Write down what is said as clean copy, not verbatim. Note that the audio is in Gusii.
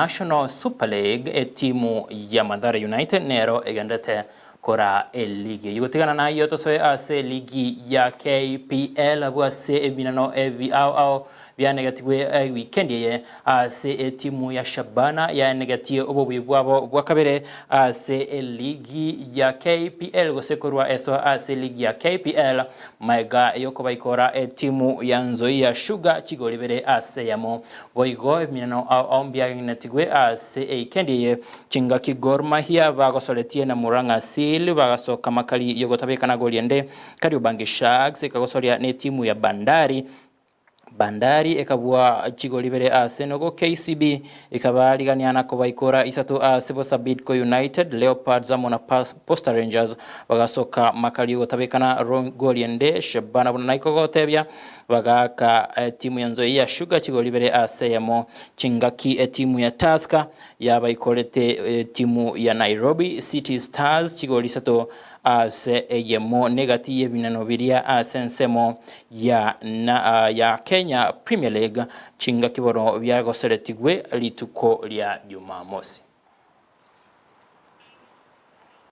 National Super League, etimu ya Mathare United nero egenderete koraa eligi eyio. Gotigana nayio tosoe ase eligi ya KPL abwo ase ebinano ebi ao ao bianegetigwe ewikendi eye ase etimu ya Shabana yaenegetie obobui bwabo bwa kabere ase eligi ya KPL gose korwa eso ase eligi ya KPL maega yokobaikora etimu ya Nzoia Sugar chigori ibere ase eyemo. Boigo ebiminano ao ao mbiageng'enetigwe ase eikendi eye, chingaki Gor Mahia bagosoretie na Murang'a Seal bagasoka makari y'ogotabekana gori ende, Kariobangi Sharks ekagosoria netimu ya Bandari, Bandari ekabua chigori ibere ase enogo, KCB ekabaarigania na kobaikora isato ase bosa Bidco United, Leopards amo na Posta Rangers bagasoka makari y'ogotabekana gori ende, Shabana buna naikogotebia Bagaaka etimu ya Nzoia Sugar chigori ibere ase eyemo. Chingaki etimu ya Tusker yabaikorete etimu ya Nairobi City Stars chigori isato ase eyemo negati y'ebinano biria ase ensemo ya na ya Kenya Premier League chingaki bono biagoseretigwe rituko ria Jumamosi.